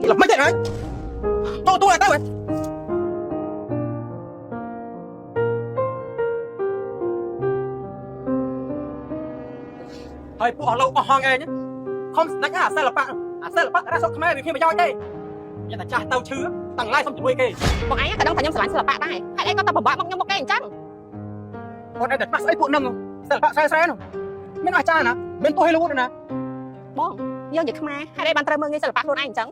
ល្មិចទេហើយតទូទៅហ៎ហើយពួកអស់លោកអស់ហងឯងខំស្ដាច់អាសិល្បៈអាសិល្បៈរ៉ាស្រុកខ្មែរវាគ្មានប្រយោជន៍ទេយ៉ាងតែចាស់ទៅឈឺតាំងឡាយសុំជាមួយគេ បងឯងក៏ដឹងថាខ្ញុំស្រឡាញ់សិល្បៈដែរហេតុអីក៏តែពិបាកមកខ្ញុំមកគេអញ្ចឹង អូនឯងតែច្បាស់ស្អីពួកហ្នឹងសិល្បៈស្រែស្រែនោះមានអាចារ្យណាមានទោះហេលូណា បងយើងជាខ្មែរហេតុអីបានត្រូវមើលងាយសិល្បៈខ្លួនឯងអញ្ចឹង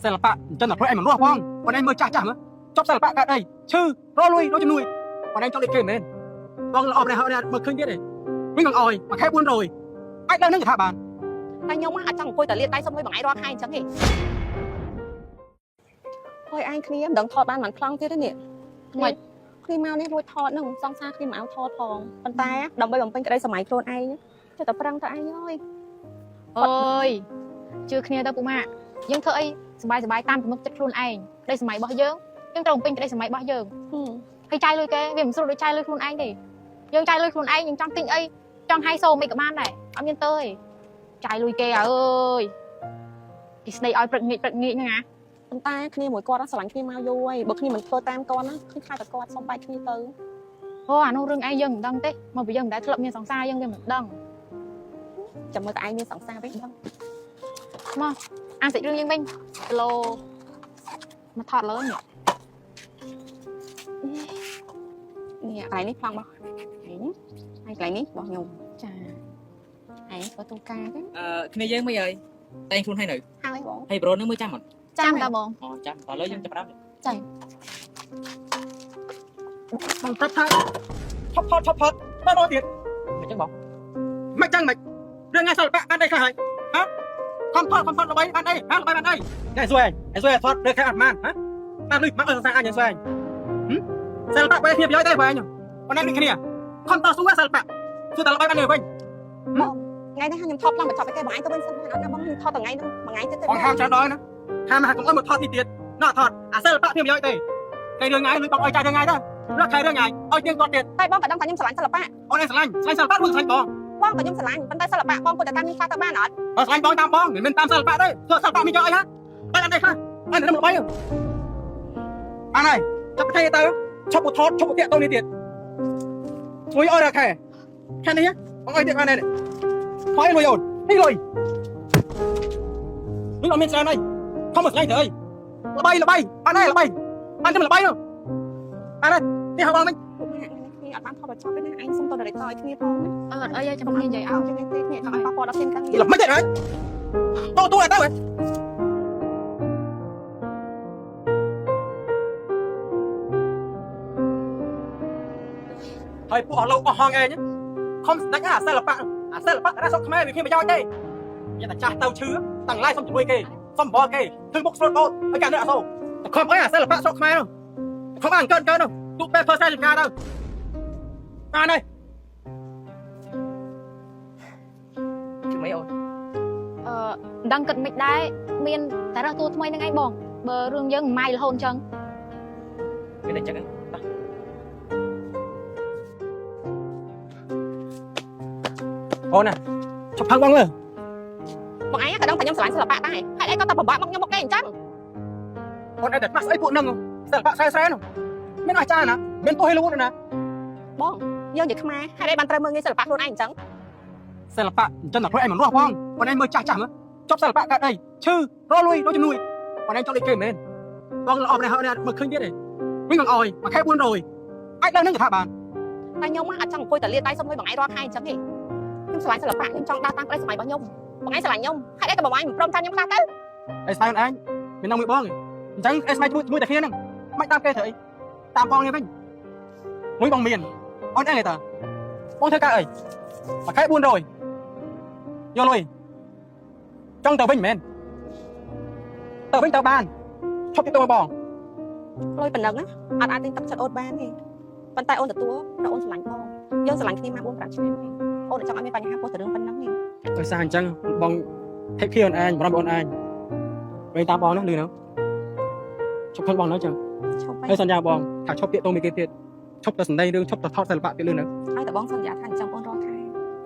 សិល្បៈអញ្ចឹងតែខ្លួនឯងមិនរស់ផងអូនឯងមើលចាស់ចាស់មើលចប់សិល្បៈកើតអីឈឺរលុយដូចជំនួយអូនឯងចង់ដូចគេមែនបងល្អម្នាក់ហើយមើលឃើញទៀតទេវិញបងអយមួយខែ400អាចដល់នឹងគេថាបាន តែខ្ញុំអត់ចង់អង្គុយតែលាតដៃសុំលុយបងឯងរាល់ខែអញ្ចឹងទេហើយឯងគ្នាមិនដឹងថតបានមិនប្លង់ទៀតទេនេះ មិន គ្នាមកនេះរួចថតហ្នឹងសង្សារគ្នាមកឲ្យថតផងប៉ុន្តែដើម្បីបំពេញក្តីសម័យខ្លួនឯងចេះតែប្រឹងទៅឯងអើយ អើយជឿគ្នាទៅពុកម៉ាក់យើងធ្វើអីសบายសบายតាមទំនុកចិត្តខ្លួនឯងក្តីសម័យរបស់យើងយើងត្រូវបំពេញក្តីសម័យរបស់យើងហើយចាយលុយគេវាមិនស្រួលដូចចាយលុយខ្លួនឯងទេយើងចាយលុយខ្លួនឯងយើងចង់ទិញអីចង់ហៃសូមិនក៏បានដែរអត់មានទៅទេចាយលុយគេអើយគេស្ដីឲ្យព្រឹកងាកព្រឹកងាកហ្នឹងណា ប៉ុន្តែគ្នាមួយគាត់ស្រឡាញ់គ្នាមកយូរហើយបើគ្នាមិនធ្វើតាមគាត់ណាគឺខ្លាចតែគាត់សុំបែកគ្នាទៅ អូអានោះរឿងឯងយើងមិនដឹងទេមកពីយើងមិនដែលធ្លាប់មានសង្សារយើងវាមិនដឹង ចាំមើលតែឯងមានសង្សារវិញដឹង មកអានសាច់រឿងយើងវិញគីឡូមកថតលើនេះ នេះកន្លែងនេះប្លង់របស់ឯងហើយកន្លែងនេះរបស់ខ្ញុំ ចា ឯងធ្វើទូការទេ អឺគ្នាយើងមិនអើយតែងខ្លួនហើយនៅ ហើយបង ហើយប្រូនឹងមើលចាំអត់ ចាំតាបង អូចាំតោះលើយើងចាប់ផ្ដើម បងប្រាប់ថាថប់ថតថប់ថតបងបងទៀត មិនចឹងបង មិនចឹងមិនរឿងងាយសិល្បៈបានអីខ្លះហើយហ៎ខំថតខំថតល្បីបានអីហ៎ល្បីបានអីណែសួរឯងឯងសួរថតរឿងខែអត់បានហ៎បានលុយមកអត់សង្សារអញសួរឯងសិល្បៈបែរគ្នាប្រយោជន៍ទេបងឯងប៉ុណ្ណេះដូចគ្នាខំតស៊ូសិល្បៈសួរតែល្បីបានលើវិញ ថ្ងៃនេះខ្ញុំថតប្លង់បញ្ចប់ឲ្យគេបងឯងទៅវិញសិនអត់ណាបងខ្ញុំថតថ្ងៃហ្នឹងមួយថ្ងៃទៀតទេ បងហាមច្រើនដងណាហាមហាកុំអោយមកថតទីទៀតណោះថតអាសិល្បៈគ្នាប្រយោជន៍ទេតែរឿងថ្ងៃលុយបងអោយចាយរឿងថ្ងៃទៅរកខែរឿងថ្ងៃអោយទៀងគាត់ទៀត តែបងក៏ដឹងថាខ្ញុំស្រឡាញ់សិល្បៈ អូនឯងស្រឡាញ់ស្រឡាញ់សិល្បៈឬស្រឡាញ់បង បងក៏ខ្ញុំស្រឡាញ់ប៉ុន្តែសិល្បៈបងគួរតែតាមខ្ញុំខ្លះទៅបានអត់ បើស្រឡាញ់បងតាមបងមិនមែនតាមសិល្បៈទេធ្វើសិល្បៈមានយកអីហ៎អីអត់ទេខ្លះអីនឹងល្បីបានហើយចាប់ខែទៅឈប់ឧថតឈប់ឧទាក់ទៅនេះទៀតជួយអោយរកខែខែនេះបងអុយទៀតបានទេថយលុយអូននេះលុយលុយអត់មានច្រើនអីខំមកស្រឡាញ់ទៅអីល្បីល្បីបានហើយល្បីបានតែល្បីនោះបានហើយនេះហៅបងវិញ ពួកម៉ាក់គ្នាអត់បានថតបញ្ចប់ទេណាឯងសុំទៅ director ឲ្យគ្នាផងណា អឺអត់អីទេចាំគ្នានិយាយឲ្យ ចឹងទេគ្នាចង់ឲ្យប៉ះពាល់ដល់គ្នាការងារ ល្មិចទេហើយតទូទៅហ៎ហើយពួកអស់លោកអស់ហងឯងខំស្ដាច់អាសិល្បៈអាសិល្បៈរ៉ាស្រុកខ្មែរវាគ្មានប្រយោជន៍ទេយ៉ាងតែចាស់ទៅឈឺតាំងឡាយសុំជាមួយគេសុំបបគេធ្វើមុខស្លូតបោតឲ្យកាន់នៅអសូរតែខំអីអាសិល្បៈស្រុកខ្មែរនោះខំអានកើតកើតនោះទូពេលធ្វើស្រែចម្ការទៅបានហើយ ជំអីអូន អឺមិនដឹងគិតមិនដែរមានតែរើសតួថ្មីហ្នឹងឯងបងបើរឿងយើងមិនម៉ាយរហូតអញ្ចឹង មានតែចឹងហ្នឹងតោះ អូនណាឈប់ផឹកបងលើ បងឯងក៏ដឹងថាខ្ញុំស្រឡាញ់សិល្បៈដែរហេតុអីក៏តែពិបាកមកខ្ញុំមកគេអញ្ចឹង អូនឯងតែច្បាស់ស្អីពួកហ្នឹងសិល្បៈស្រែស្រែនោះមានអាចារ្យណាមានទោះហេលូណា បងយើងជាខ្មែរហេតុអីបានត្រូវមើលងាយសិល្បៈខ្លួនឯងអញ្ចឹង សិល្បៈអញ្ចឹងតែខ្លួនឯងមិនរស់ផងអូនឯងមើលចាស់ចាស់មើលចប់សិល្បៈកើតអីឈឺរលុយដូចជំនួយអូនឯងចង់ដូចគេមែនបងល្អម្នាក់ហើយមើលឃើញទៀតទេវិញបងអយមួយខែ400អាចដល់នឹងគេថាបាន តែខ្ញុំអត់ចង់អង្គុយតែលាតដៃសុំលុយបងឯងរាល់ខែអញ្ចឹងទេខ្ញុំស្រឡាញ់សិល្បៈខ្ញុំចង់ដើរតាមក្តីសម័យរបស់ខ្ញុំបងឯងស្រឡាញ់ខ្ញុំហេតុអីក៏បងឯងមិនព្រមតាមខ្ញុំខ្លះទៅ អីស្មៃអូនឯងមាននំមួយបងអញ្ចឹងអីស្មៃជាមួយតែគ្នាហ្នឹងមិនតាមគេធ្វើអីតាមបងនេះវិញមួយបងមានអូនឯងទេតើបងធ្វើការអីមួយខែ400យកលុយចង់ទៅវិញមែនទៅវិញទៅបានឈប់ទៀតទៅបង លុយប៉ុណ្ណឹងណាអត់អាចទិញទឹកចិត្តអូនបានទេប៉ុន្តែអូនទទួលព្រោះអូនស្រឡាញ់បងយើងស្រឡាញ់គ្នាមក4 5ឆ្នាំហើយអូនអត់ចង់ឲ្យមានបញ្ហាពោះតែរឿងប៉ុណ្ណឹងទេ ដោយសារអញ្ចឹងបង take care អូនឯងបារម្ភអូនឯងវិញតាមបងនោះលឺនៅឈប់ខឹងបងនៅចឹង ឈប់ ហើយសន្យាបងថាឈប់ទៀតតមួយគេទៀតឈប់ទៅសម្ដែងរឿងឈប់ទៅថតសិល្បៈទៀតលឺនៅ ឲ្យតែបងសន្យាថាអញ្ចឹងអូនរាល់ខែ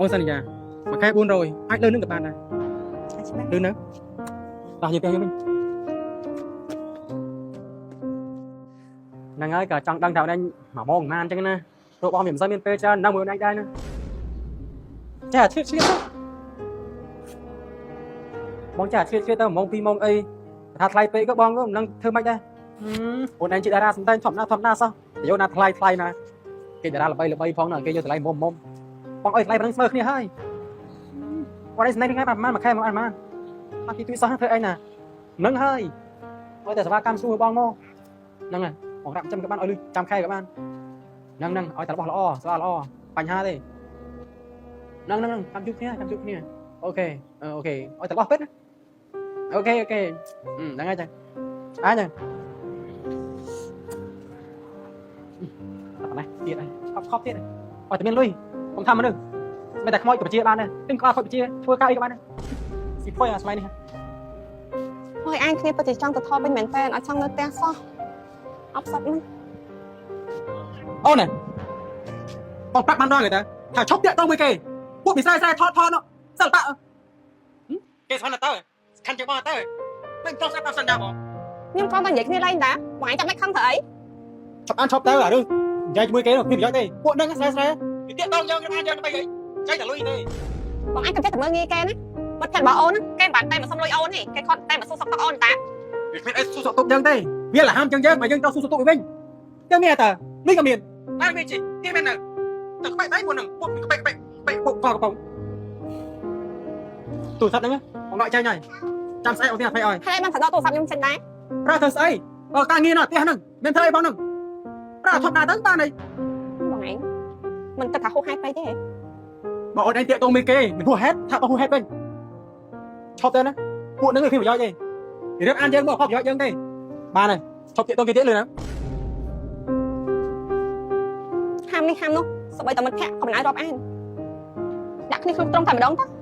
អូនសន្យាមួយខែ400អាចលើនឹងក៏បានដែរ ហើយច្បាស់ លឺនៅតោះយើងទៅយើងវិញ ហ្នឹងហើយក៏ចង់ដឹងថាអូនឯងមួយម៉ោងប៉ុន្មានអញ្ចឹងណាព្រោះបងវាមិនសូវមានពេលច្រើននៅមួយអូនឯងដែរណាចាឆ្លៀតឆ្លៀតទៅបងចាឆ្លៀតឆ្លៀតទៅ1ម៉ោង2ម៉ោងអីថាថ្លៃពេកក៏បងក៏មិនដឹងធ្វើម៉េចដែរអូនឯងជាតារាសម្ដែងធម្មតាធម្មតាសោះតែយកណាថ្លៃថ្លៃណាគេតារាល្បីល្បីផងណាគេយកតម្លៃមុំមុំបងអើយថ្លៃប៉ុណ្ណឹងស្មើគ្នាហើយអូនឯងសម្ដែងថ្ងៃប្រហែលមួយខែមួយប្រហែលអត់ទីទួយសោះធ្វើអីណាហ្នឹងហើយឲ្យតែសេវាកម្មស្រួលបងមកហ្នឹងហើយបងរាប់ចាំក៏បានឲ្យលុយចាំខែក៏បានហ្នឹងហ្នឹងឲ្យតែរបស់ល្អសេវាល្អបញ្ហាទេហ្នឹងហ្នឹងចាំជួបគ្នាចាំជួបគ្នា OK OK ឲ្យតែរបស់ពិតណា OK OK ហ្នឹងហើយចឹងអាចចឹងតែនេះទៀតហើយខប់ខប់ទៀតឲ្យតែមានលុយខ្ញុំថាមនុស្សមិនតែខ្មោចក៏ជាបានដែរទិញក្បាលខូចជាធ្វើការអីក៏បានដែរស៊ីផុយអាស្មៃនេះ ហើយអានគ្នាពិតជាចង់ទៅថតវិញមែនតើអត់ចង់នៅផ្ទះសោះអបសពណាស់ អូនបងប្រាប់បានដល់ហើយតាថាឈប់តាក់តងមួយគេពួកពិសេសស្រែថតថតនោះសិល្បៈគេស្មានតើខណ្ឌជាបងតើមិនប្រុសស្រាប់តាមសន្យាបង ខ្ញុំគ្រាន់តែនិយាយគ្នាលេងតាបងឯងចាំមិនខឹងធ្វើអី ឈប់អានឈប់ទៅអារឿងនិយាយជាមួយគេនោះមានប្រយោជន៍ទេពួកនឹងស្រែស្រែវាតាក់តងយើងអានយើងដើម្បីអីចៃតែលុយទេ បងឯងកុំចេះតែមើលងាយគេណាបាត់កាត់របស់អូនណាគេមិនបានតែមកសុំលុយអូនទេគេគាត់តែមកសួរសុខទុក្ខអូនតា វាគ្មានអីសួរសុខទុក្ខយើងទេវាលហាមចឹងយើងបើយើងត្រូវសួរសុខទុក្ខវិញយើងមានតើនេះក៏មានតែមានជីគេមាននៅតែក្បែកដៃពួកនឹងពួកក្បែកក្បែកក្បែកពួកកកំប៉ុងទូរស័ព្ទហ្នឹងបងដកចេញហើយចាំស្អែកអូនទីអភ័យឲ្យ ហើយបានទៅដកទូរស័ព្ទខ្ញុំចេញដែរ ប្រើធ្វើស្អីបើការងារនៅផ្ទះហ្នឹងមានធ្វើអីផងហ្នឹងប្រើធម្មតាទៅបានអី បងឯងមិនគិតថាហួសហេតុពេកទេ បើអូនឯងតាក់ទងមេគេមិនហួសហេតុថាបើហួសហេតុវិញឈប់ទៅណាពួកហ្នឹងវាគ្មានប្រយោជន៍ទេរៀបអានយើងមកខុសប្រយោជន៍យើងទេបានហើយឈប់តាក់ទងគេទៀតលឿនណា ហាមនេះហាមនោះសម្បីតែមិត្តភក្តិក៏មិនឲ្យរាប់អានដាក់គ្នាក្នុងត្រង់តែម្ដងទៅ